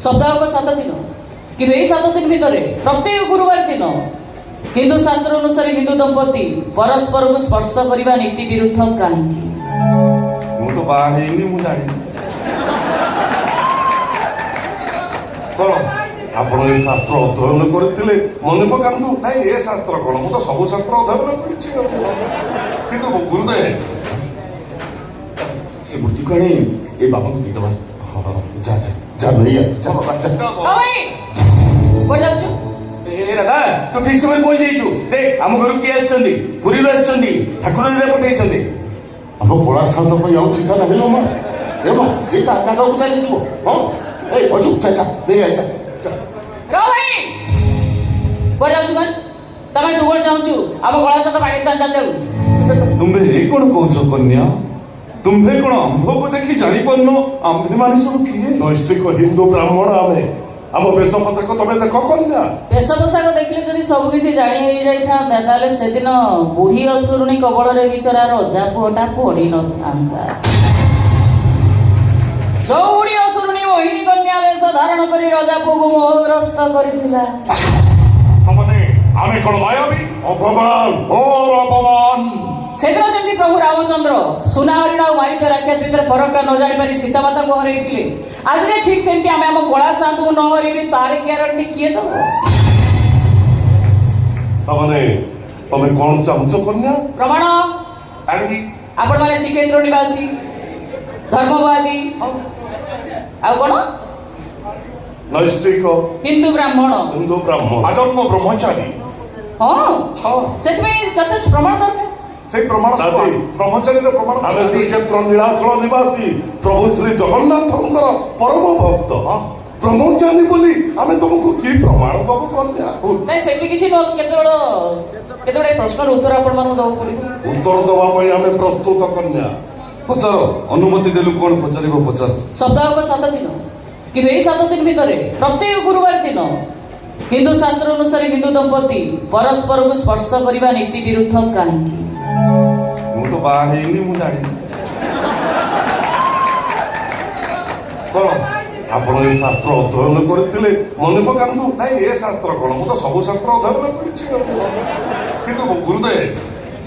ସପ୍ତାହକ 7 ଦିନ, କିନ୍ତୁ ଏଇ 7 ଦିନ ଭିତରେ ପ୍ରତ୍ୟେକ ଗୁରୁବାର ଦିନ ହିନ୍ଦୁ ଶାସ୍ତ୍ର ଅନୁସାରେ ହିନ୍ଦୁ ଦମ୍ପତି ପରସ୍ପରକୁ ସ୍ପର୍ଶ କରିବା ନୀତି ବିରୁଦ୍ଧ କାହିଁକି? ମୁଁ ତ ବାହା ହେଇନି, ମୁଁ ଜାଣିନି। କଣ? ଆପଣ ଏ ଶାସ୍ତ୍ର ଅଧ୍ୟୟନ କରିଥିଲେ, ମନେ ପକାନ୍ତୁ। ନାଇଁ, ଏ ଶାସ୍ତ୍ର କଣ, ମୁଁ ତ ସବୁ ଶାସ୍ତ୍ର ଅଧ୍ୟୟନ କରିଛି। କିନ୍ତୁ ଗୁରୁଦେବ, ସେ ମୂର୍ତ୍ତିକୁ ଆଣି ଏ ବାବାଙ୍କୁ ଦେଇଦେବା। ଯା ଯା ଯା, ନେଇଆ, ଯା ବାବା ଯା। ଭାଇ, କୁଆଡେ ଯାଉଛୁ? ଏ ରାଧା, ତୁ ଠିକ ସମୟରେ ପହଞ୍ଚି ଯାଇଛୁ। ଦେଖ, ଆମ ଘରକୁ କିଏ ଆସିଛନ୍ତି। ପୁରୀରୁ ଆସିଛନ୍ତି, ଠାକୁର ପଠେଇଛନ୍ତି। ଆମ କଳା ସାନ୍ତ ପାଇଁ ଆଉ ଚିନ୍ତା ନାହିଁ ଲୋ ମା। ଏ ମା, ସେ ତା ଜାଗାକୁ ଚାଲିଯିବ। ହଁ, ଏଇ ଅଜୁ, ଯା ଯା, ନେଇ ଆ, ଯା ଯା। ର ଭାଇ, କୁଆଡେ ଯାଉଛୁ? ମାନେ ତମେ ତୁ କୁଆଡେ ଚାହୁଁଛୁ ଆମ କଳା ସହିତ ପାକିସ୍ତାନ ଚାଲି ଯାଉ? ତୁମ୍ଭେ ଏ କଣ କହୁଛ କନ୍ୟା? ତୁମ୍ଭେ କଣ ଆମ୍ଭକୁ ଦେଖି ଜାଣିପାରୁନ ଆମ୍ଭେମାନେ ସବୁ କିଏ? ନୈଷ୍ଠିକ ହିନ୍ଦୁ ବ୍ରାହ୍ମଣ ଆମେ। ଆମ ବେଶ ପୋଷାକ ତମେ ଦେଖ କନ୍ୟା। ବେଶ ପୋଷାକ ଦେଖିଲେ ଯଦି ସବୁ କିଛି ଜାଣି ହେଇଯାଇଥାନ୍ତା, ତାହେଲେ ସେଦିନ ବୁଢୀ ଅସୁରୁଣୀ କବଳରେ ବିଚରା ରଜା ପୁଅଟା ପଡି ନଥାନ୍ତା। ଯୋଉ ବୁଢୀ ଅସୁରୁଣୀ ମୋହିନୀ କନ୍ୟା ବେଶ ଧାରଣ କରି ରଜା ପୁଅକୁ ମୋହଗ୍ରସ୍ତ କରିଥିଲା। ମାନେ ଆମେ କଣ ମାୟାବୀ? ଅପମାନ, ଘୋର ଅପମାନ। ସେଦିନ ଯେମିତି ପ୍ରଭୁ ରାମଚନ୍ଦ୍ର ସୁନା ହରିଣ ଆଉ ମାରିଚ ରାକ୍ଷସ ଭିତରେ ଫରକଟା ନ ଜାଣିପାରି ସୀତାମାତାଙ୍କୁ ହରେଇଥିଲେ, ଆଜି ଯେ ଠିକ ସେମିତି ଆମେ ଆମ କଳା ସାନ୍ତକୁ ନ ହରେଇବି, ତାର ଗ୍ୟାରେଣ୍ଟି କିଏ ଦବ? ତାମାନେ ତମେ କଣ ଚାହୁଁଛ କନ୍ୟା? ପ୍ରମାଣ। ଆଣି। ଆପଣମାନେ ଶ୍ରୀକ୍ଷେତ୍ର ନିବାସୀ, ଧର୍ମବାଦୀ, ଆଉ କଣ? ନୈଷ୍ଠିକ ହିନ୍ଦୁ ବ୍ରାହ୍ମଣ। ହିନ୍ଦୁ ବ୍ରାହ୍ମଣ। ଆଜନ୍ମ ବ୍ରହ୍ମଚାରୀ। ହଁ। ହଁ। ସେଥିପାଇଁ ଯଥେଷ୍ଟ ପ୍ରମାଣ ଦରକାର। ସେଇ ପ୍ରମାଣ। ଦାଦି। ବ୍ରହ୍ମଚାରୀର ପ୍ରମାଣ। ଆମେ ଶ୍ରୀକ୍ଷେତ୍ର ନୀଳାଚଳ ନିବାସୀ, ପ୍ରଭୁ ଶ୍ରୀ ଜଗନ୍ନାଥଙ୍କର ପରମ ଭକ୍ତ। ବ୍ରହ୍ମଜ୍ଞାନୀ ବୋଲି ଆମେ ତମକୁ କି ପ୍ରମାଣ ଦବୁ କନ୍ୟା? ନାଇଁ, ସେମିତି କିଛି ନୁହଁ। କେତେବେଳେ କେତେ ଗୁଡ଼ାଏ ପ୍ରଶ୍ନର ଉତ୍ତର ଆପଣମାନଙ୍କୁ ଦେବାକୁ ପଡ଼ିବ। ଉତ୍ତର ଦେବା ପାଇଁ ଆମେ ପ୍ରସ୍ତୁତ କନ୍ୟା। ପଚାର, ଅନୁମତି ଦେଲୁ। କଣ ପଚାରିବ ପଚାର। ସପ୍ତାହକ 7 ଦିନ, କିନ୍ତୁ ଏଇ 7 ଦିନ ଭିତରେ ପ୍ରତ୍ୟେକ ଗୁରୁବାର ଦିନ ହିନ୍ଦୁ ଶାସ୍ତ୍ର ଅନୁସାରେ ହିନ୍ଦୁ ଦମ୍ପତି ପରସ୍ପରକୁ ସ୍ପର୍ଶ କରିବା ନୀତି ବିରୁଦ୍ଧ କାହିଁକି? ମୁଁ ତ ବାହା ହେଇନି, ମୁଁ ଜାଣିନି। କଣ? ଆପଣ ଏ ଶାସ୍ତ୍ର ଅଧ୍ୟୟନ କରିଥିଲେ, ମନେ ପକାନ୍ତୁ। ନାଇଁ, ଏ ଶାସ୍ତ୍ର କଣ, ମୁଁ ତ ସବୁ ଶାସ୍ତ୍ର ଅଧ୍ୟୟନ କରିଛି। କିନ୍ତୁ ଗୁରୁଦେବ,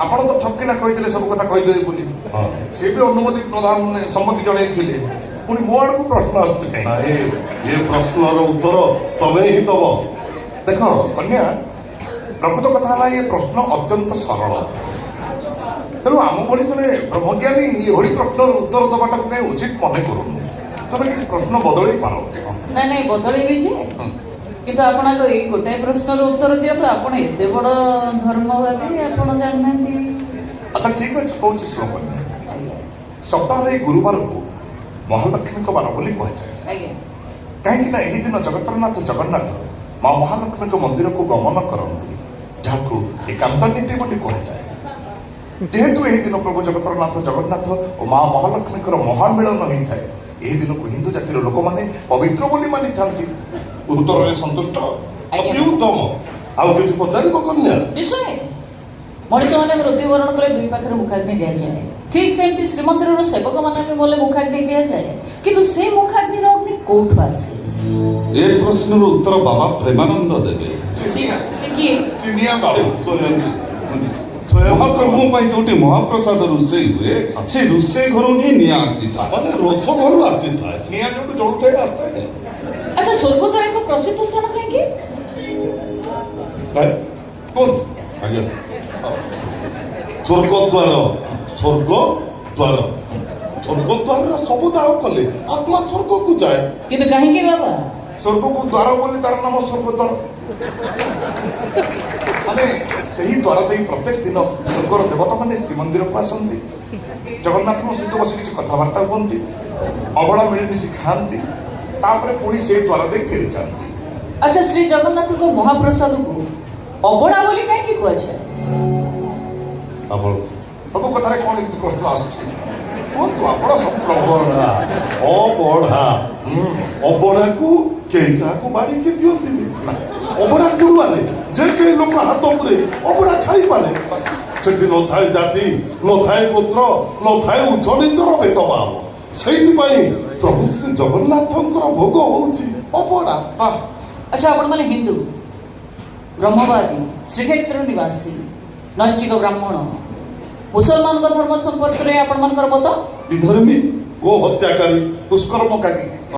ଆପଣ ତ ଠକିନା କହିଥିଲେ ସବୁ କଥା କହିଦେବେ ବୋଲି। ହଁ। ସେ ବି ଅନୁମତି ପ୍ରଦାନ, ସମ୍ମତି ଜଣେଇଥିଲେ। ପୁଣି ମୋ ଆଡ଼କୁ ପ୍ରଶ୍ନ ଆସୁଛି କାହିଁ? ନାଇଁ, ଏ ପ୍ରଶ୍ନର ଉତ୍ତର ତମେ ହିଁ ଦବ। ଦେଖ କନ୍ୟା, ପ୍ରକୃତ କଥା ହେଲା ଏ ପ୍ରଶ୍ନ ଅତ୍ୟନ୍ତ ସରଳ। ତେଣୁ ଆମ ଭଳି ଜଣେ ବ୍ରହ୍ମଜ୍ଞାନୀ ଏଭଳି ପ୍ରଶ୍ନର ଉତ୍ତର ଦେବାଟାକୁ କାହିଁ ଉଚିତ ମନେ କରୁନୁ। ତମେ କିଛି ପ୍ରଶ୍ନ ବଦଳେଇ ପାର। ନାଇଁ ନାଇଁ, ବଦଳେଇବି ଯେ, କିନ୍ତୁ ଆପଣ ଆଗ ଏଇ ଗୋଟାଏ ପ୍ରଶ୍ନର ଉତ୍ତର ଦିଅନ୍ତୁ। ଆପଣ ଏତେ ବଡ ଧର୍ମବାଦୀ, ଆପଣ ଜାଣିନାହାନ୍ତି? ଆଚ୍ଛା, ଠିକ ଅଛି, କହୁଛି ଶୁଣ କନ୍ୟା। ସପ୍ତାହରେ ଏଇ ଗୁରୁବାରକୁ ମହାଲକ୍ଷ୍ମୀଙ୍କ ବାର ବୋଲି କୁହାଯାଏ। କାହିଁକି ନା ଏହି ଦିନ ଜଗତରନାଥ ଜଗନ୍ନାଥ ମା ମହାଲକ୍ଷ୍ମୀଙ୍କ ମନ୍ଦିରକୁ ଗମନ କରନ୍ତି, ଯାହାକୁ ଏକାନ୍ତ ନୀତି ବୋଲି କୁହାଯାଏ। ଯେହେତୁ ଏହି ଦିନ ପ୍ରଭୁ ଜଗତରନାଥ ଜଗନ୍ନାଥ ଓ ମା ମହାଲକ୍ଷ୍ମୀଙ୍କର ମହାମିଳନ ହୋଇଥାଏ, ଏହି ଦିନକୁ ହିନ୍ଦୁ ଜାତିର ଲୋକମାନେ ପବିତ୍ର ବୋଲି ମାନିଥାନ୍ତି। ଉତ୍ତରରେ ସନ୍ତୁଷ୍ଟ? ଅତି ଉତ୍ତମ। ଆଉ କିଛି ପଚାରିବ କନ୍ୟା? ନିଶ୍ଚୟ। ମଣିଷମାନେ ମୃତ୍ୟୁବରଣ କଲେ ଦୁଇ ପାଖରେ ମୁଖାଗ୍ନି ଦିଆଯାଏ। ଠିକ ସେମିତି ଶ୍ରୀମନ୍ଦିରର ସେବକମାନେ ବି ମଲେ ମୁଖାଗ୍ନି ଦିଆଯାଏ। କିନ୍ତୁ ସେ ମୁଖାଗ୍ନିର ଅଗ୍ନି କୋଉଠୁ ଆସେ? ଏ ପ୍ରଶ୍ନର ଉତ୍ତର ବାବା ପ୍ରେମାନନ୍ଦ ଦେବେ। ସେ କିଏ? ଚିନିଆ ବାବୁ। ମହାପ୍ରଭୁଙ୍କ ପାଇଁ ଯୋଉଠି ମହାପ୍ରସାଦ ରୋଷେଇ ହୁଏ, ସେ ରୋଷେଇ ଘରୁ ହିଁ ନିଆଁ ଆସିଥାଏ। ମାନେ ରୋଷ ଘରୁ ଆସିଥାଏ। ନିଆଁ ଯୋଉଠୁ ଜଳୁଥାଏ, ଆସିଥାଏ। ଆଚ୍ଛା, ସ୍ୱର୍ଗଦ୍ୱାର ଏକ ପ୍ରସିଦ୍ଧ ସ୍ଥାନ କାହିଁକି? କାଇଁ? କୁହନ୍ତୁ। ଆଜ୍ଞା, ସ୍ୱର୍ଗ ଦ୍ୱାର, ସ୍ୱର୍ଗ ଦ୍ୱାର, ସ୍ୱର୍ଗ ଦ୍ୱାରରେ ସବୁ ଦାହ କଲେ ଆତ୍ମା ସ୍ୱର୍ଗକୁ ଯାଏ। କିନ୍ତୁ କାହିଁକି ବାବା? ସ୍ୱର୍ଗକୁ ଦ୍ୱାର ବୋଲି ତାର ନାମ ସ୍ୱର୍ଗ ଦ୍ୱାର। ମାନେ ସେହି ଦ୍ୱାର ଦେଇ ପ୍ରତ୍ୟେକ ଦିନ ସ୍ୱର୍ଗର ଦେବତାମାନେ ଶ୍ରୀମନ୍ଦିରକୁ ଆସନ୍ତି, ଜଗନ୍ନାଥଙ୍କ ସହିତ ବସି କିଛି କଥାବାର୍ତ୍ତା ହୁଅନ୍ତି, ଅବଢ଼ା ମିଳିମିଶି ଖାଆନ୍ତି, ତାପରେ ପୁଣି ସେ ଦ୍ୱାର ଦେଇ ଫେରିଯାଆନ୍ତି। ଆଚ୍ଛା, ଶ୍ରୀ ଜଗନ୍ନାଥଙ୍କ ମହାପ୍ରସାଦକୁ ଅବଢ଼ା ବୋଲି କାହିଁକି କୁହାଯାଏ? ଆପଣ ସବୁ କଥାରେ କଣ ଏମିତି ପ୍ରଶ୍ନ ଆସୁଛି? କୁହନ୍ତୁ ଆପଣ ସବୁ। ଅବଢ଼ା, ଅବଢ଼ା, ଅବଢ଼ାକୁ କେହି କାହାକୁ ବାଢ଼ିକି ଦିଅନ୍ତିନି। ଅବଢ଼ା କୁଡ଼ୁଆରେ ଯେ କେହି ଲୋକ ହାତ ପୁରେଇ ଅବଢ଼ା ଖାଇପାରେ। ସେଠି ନଥାଏ ଜାତି, ନଥାଏ ଗୋତ୍ର, ନଥାଏ ଉଚ୍ଚ ନୀଚର ଭେଦଭାବ। ସେଇଥିପାଇଁ ପ୍ରଭୁ ଶ୍ରୀ ଜଗନ୍ନାଥଙ୍କର ଭୋଗ ହଉଛି ଅବଢା। ବାহ। ଆଚ୍ଛା, ଆପଣମାନେ ହିନ୍ଦୁ, ବ୍ରହ୍ମବାଦୀ, ଶ୍ରୀକ୍ଷେତ୍ର ନିବାସୀ, ନୈଷ୍ଠିକ ବ୍ରାହ୍ମଣ। ମୁସଲମାନଙ୍କ ଧର୍ମ ସମ୍ପର୍କରେ ଆପଣମାନଙ୍କର ମତ? ବିଧର୍ମୀ। ଗୋ ହତ୍ୟାକାରୀ। ଦୁଷ୍କର୍ମକାରୀ।